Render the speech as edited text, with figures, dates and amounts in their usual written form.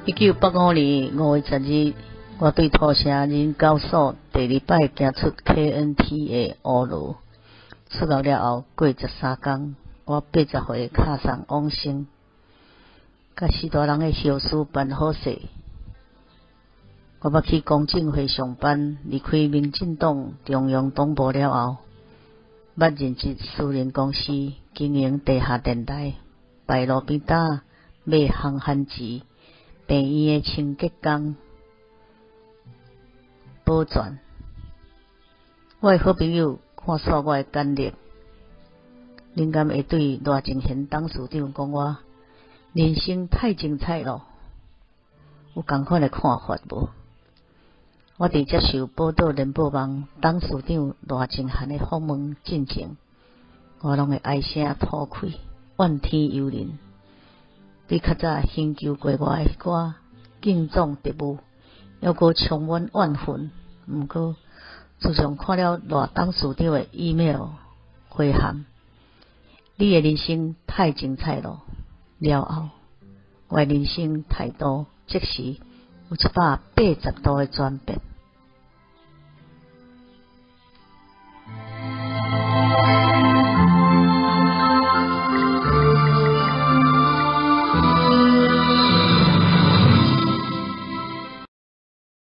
1985年5月10日，我對土城人教所第二擺行出 KNT 的烏羅，出獄了後過13工，我80歲敲送往生，共序大人的後事辦好勢。我捌去公政會上班，離開民進黨中央黨部了後，捌任職私人公司經營地下電台，擺路邊擔賣烘番薯，病院的清潔工，保全。我的好朋友看煞我的簡歷，恁敢會對賴正賢董事長講我人生太精彩咯？有仝款的看法無？我佇接受寶島聯播網董事長賴正賢的訪問進前，我攏會唉聲吐氣，怨天尤人。對較早興求過我的彼寡敬重特務，猶閣充滿怨恨。毋過，自從看了賴董事長的 email 回函，你的人生太精彩咯！了後，我的人生態度即時有180度的轉變。